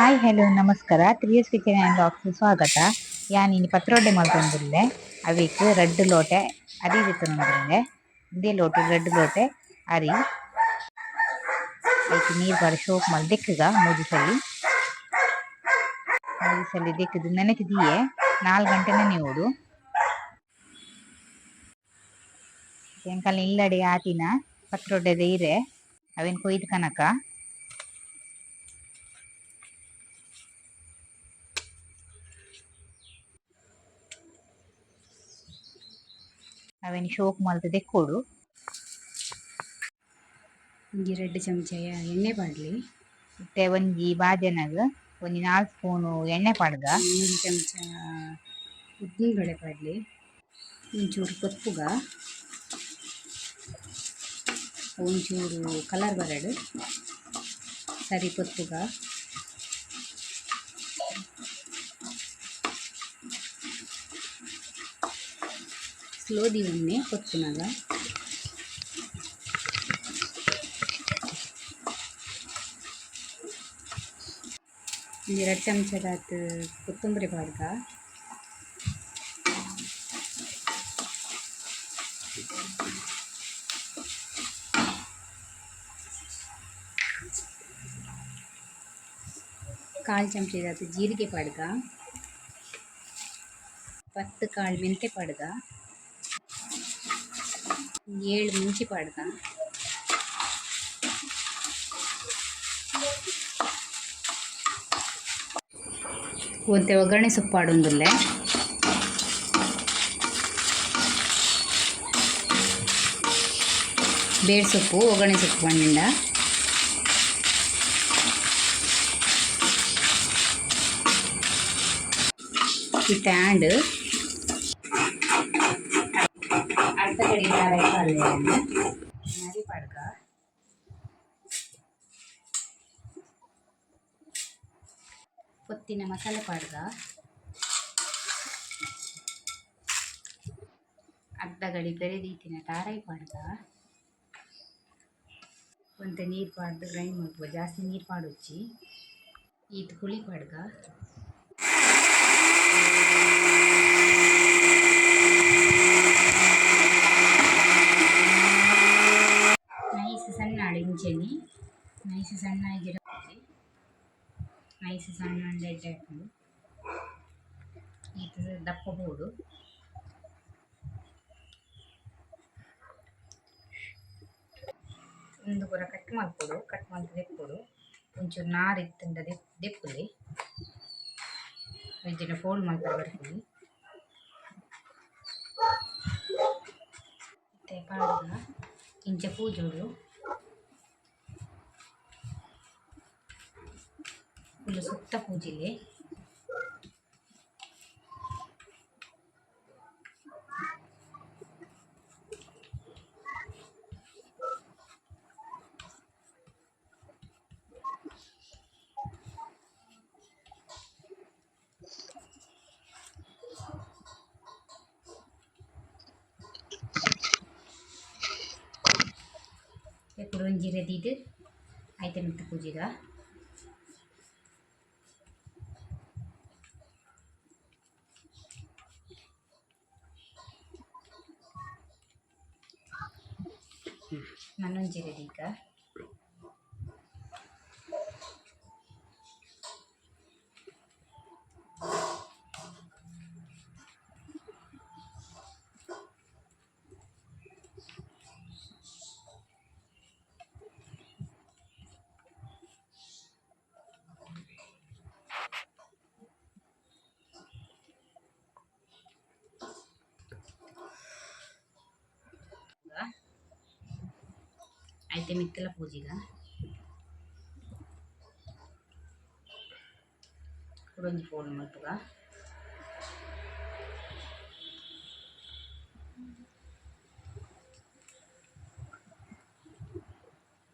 Hi hello ನಮಸ್ಕಾರ, ತ್ರಿಯಸ್ kitchen and vlogs ಸ್ವಾಗತ. ಯಾನ್ ಇನಿ ಪತ್ರೊಡೆ ಮಲ್ತೊಂದುಲ್ಲೆ. ಅವೆಕ್ ರಡ್ಡ್ ಲೋಟೆ ಅರಿ ದೆತೊನೊಂದುಲ್ಲೆ. ಇಂದೇ ಲೋಟೆ ರಡ್ಡ್ ಲೋಟೆ ಅರಿ. ಐಕ್ ನೀರ್ ಪಾಡ್ದ್ ಶೋಕ್ ಮಲ್ತ್ ದೆಕ್ಕುಗ ಮೂಜಿ ಸಲಿ. ಮೂಜಿ ಸಲಿ ದೆಕ್ಕುದು ನೆನೆತ್ ದೀಯೆ 4 ಗಂಟೆ ನೆನೆಯೊಡು. ಎಂಕಲ್ನ ಇಲ್ಲಡೆ ಆತಿನ ಪತ್ರೊಡೆದ ಇರೆ ಅವೆನ್ ಕೊಯ್ದು ಕನಕ. ಅವೆನ್ ಶೋಕ್ ಮಲ್ತ್ ದೆಕ್ಕೊಡು. ಒಂಜಿ ರಡ್ಡ್ ಚಮಚ ಎಣ್ಣೆ ಪಾಡ್ಲೆ. ಇತ್ತೆ ಒಂಜಿ ಬಾಜನಗ್ ಒಂಜಿ 4 ಸ್ಪೂನ್ ಎಣ್ಣೆ ಪಾಡ್ಗ. 3 ಚಮಚ ಉದ್ದಿನ ಬೇಳೆ ಪಾಡ್ಲೆ. ಒಂಚೂರು ಪೊತ್ತುಗ. ಒಂಚೂರು ಕಲರ್ ಬರಡ್. ಸರಿ ಪೊತ್ತುಗ. ಸ್ಲೋ ದೀವೊನ್ನೆ ಪೊತ್ತುನಗ. ಒಂಜಿ ರಡ್ಡ್ ಚಮಚದಾತ್ ಕೊತ್ತಂಬರಿ ಪಾಡ್ಗ. ಕಾಲ್ ಚಮಚದಾತ್ ಜೀರಿಗೆ ಪಾಡ್ಗ. 10 ಕಾಳು ಮೆಂತೆ ಪಾಡ್ಗ. 7 ಮುಂಚಿ ಪಾಡ್ಗ. ಒಂತೆ ಒಗ್ಗರಣೆ ಸೊಪ್ಪು ಪಾಡೊಂದುಲ್ಲೆ. ಬೇರ್ ಸೊಪ್ಪು ಒಗ್ಗರಣೆ ಸೊಪ್ಪು ಪಂಡ. ಇತ್ತೆ ಆಂಡ್. ಅರ್ಧ ಗಡಿ ನರಿ ಪಾಡ್ಗ. ಪೊತ್ತಿನ ಮಸಾಲೆ ಪಾಡ್ಗ. ಅರ್ಧ ಗಡಿ ಪೆರೆ ದೀತಿನ ತಾರಾಯಿ ಪಾಡ್ಗ. ಒಂತೆ ನೀರು ಪಾಡ್ದು ಗ್ರೈಂಡ್ ಮಲ್ಪುವ, ಜಾಸ್ತಿ ನೀರು ಪಾಡೊಚ್ಚಿ. ಈತ್ ಹುಳಿ ಪಾಡ್ಗ. ನೈಸ್ ಸಣ್ಣ ಇಂಚೆನೆ ನೈಸ್ ಸಣ್ಣ ನೈಸ್ ಸಣ್ಣ ಎಡ್ಡೆ ಆಪುಂಡು. ಈತ್ ದಪ್ಪ ಬೋಡು. ಉಂದು ಪೂರ ಕಟ್ ಮಲ್ಪೊಡು, ಕಟ್ ಮಲ್ತ್ ದೆಪ್ಪೊಡು. ಒಂಚೂರು ನಾರ್ ಇತ್ತುಂಡ ದೆಪ್ಪುಲೆ. ಇಜ್ಜಿಂಡ ಫೋಲ್ಡ್ ಮಲ್ಪೆರೆ ಬರ್ಪುಜಿ. ಇತ್ತೆ ಪಾಡ್ಗ ಇಂಚ ಪೂಜೊಡು. ಫುಲ್ಲ್ ಸುತ್ತ ಪೂಜಿಲೆ. ಕುಡ ಒಂಜಿ ಇರೆ ದೀದ್ ಐತ ಮಿತ್ತ್ ಪೂಜಿಗ. ನನೊಂಜಿ ಇರೆ ದೀಕ. ಐತ ಮಿತ್ತುಲ ಪೂಜಿಗ. ಕುಡೊಂಜಿ ಫೋಲ್ಡ್ ಮಲ್ಪುಗ.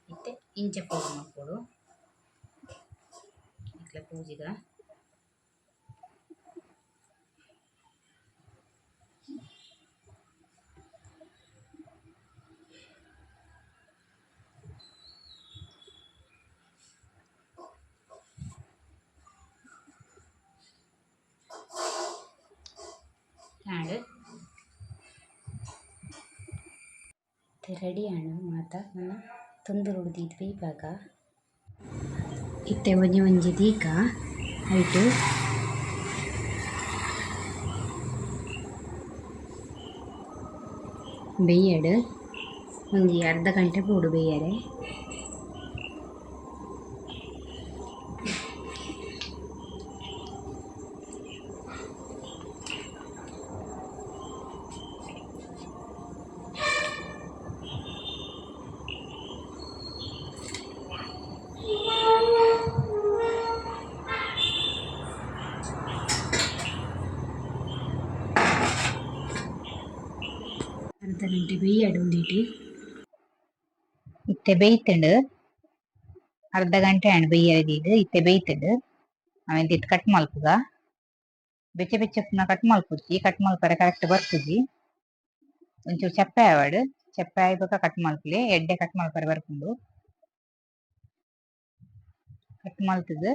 ಇತ್ತೆ ಇಂಚ ಫೋಲ್ಡ್ ಮಲ್ಪೊಡು. ಇತ್ತ್‌ಲ ಪೂಜಿಗ. ಆಂಡ್. ರೆಡಿ ಆಂಡ್ ಮಾತ ನನ ತೊಂದುರುಡು ದೀದ್ ಬೇಯಿಪಾಗ. ಇತ್ತೆ ಒಂಜಿ ಒಂಜಿ ದೀಕ ಐಟ್. ಬೇಯಡ್ ಒಂಜಿ ಅರ್ಧ ಗಂಟೆ ಬೋಡು ಬೇಯರೆ. ಅರ್ಧ ಗಂಟೆ ಬೇಯಡ್ ಉಂದೆಟ್. ಇತ್ತೆ ಬೇಯ್ತ್ಂಡ್. ಅರ್ಧ ಗಂಟೆ ಆಂಡ್ ಬೇಯರೆ ದೀದ್. ಇತ್ತೆ ಬೇಯ್ತ್ಂಡ್. ಅವೆನ್ ದೆತ್ತ್ ಕಟ್ ಮಲ್ಪುಗ. ಬೆಚ್ಚ ಬೆಚ್ಚ ಉಪ್ಪುನ ಕಟ್ ಮಲ್ಪೊಡ್ಚಿ. ಕಟ್ ಮಲ್ಪರೆ ಕರೆಕ್ಟ್ ಬರ್ಪುಜಿ. ಒಂಚೂರು ಚಪ್ಪೆ ಆವಡ್. ಚಪ್ಪೆ ಆಯಿ ಬೊಕ ಕಟ್ ಮಲ್ಪುಲೆ. ಎಡ್ಡೆ ಕಟ್ ಮಲ್ಪರೆ ಬರ್ಪುಂಡು. ಕಟ್ ಮಲ್ತ್‌ದ್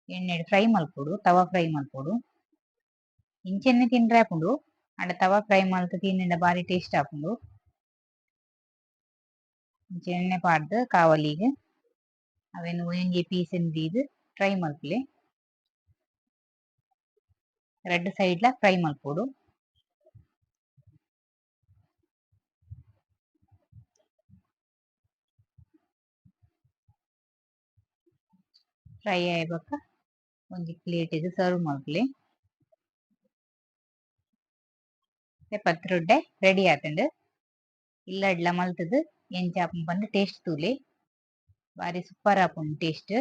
ಎಣ್ಣೆಡ್ ಫ್ರೈ ಮಲ್ಪೊಡು. ತವಾ ಫ್ರೈ ಮಲ್ಪೊಡು. ಇಂಚೆನೆ ತಿಂದ್ರೆ ಆಪುಂಡು. ಆಂಡ ತವಾ ಫ್ರೈ ಮಲ್ತ್ ತಿಂಡ ಬಾರಿ ಟೇಸ್ಟ್ ಆಪುಂಡು. ಇಂಚ ಎಣ್ಣೆ ಪಾಡ್ದ್ ಕಾವಲಿಗ್ ಅವೆನ್ ಒಂಜಿ ಪೀಸ್ ನ್ ದೀದ್ ಫ್ರೈ ಮಲ್ಪುಲೆ. ರಡ್ಡ್ ಸೈಡ್ ಲ ಫ್ರೈ ಮಲ್ಪೊಡು. ಫ್ರೈ ಆಯಿ ಬೊಕ ಒಂಜಿ ಪ್ಲೇಟ್ ಗ್ ಸರ್ವ್ ಮಲ್ಪುಲೆ. ಪತ್ರೊಡೆ ರೆಡಿ ಆತುಂಡು. ಇಲ್ಲಡ್ಲ ಮಲ್ತುದು ಎಂಚ ಆಪುಂಡು ಪಂದ್ ಟೇಸ್ಟ್ ತೂಲೆ. ಬಾರಿ ಸೂಪರ್ ಆಪುಂಡು ಟೇಸ್ಟ್.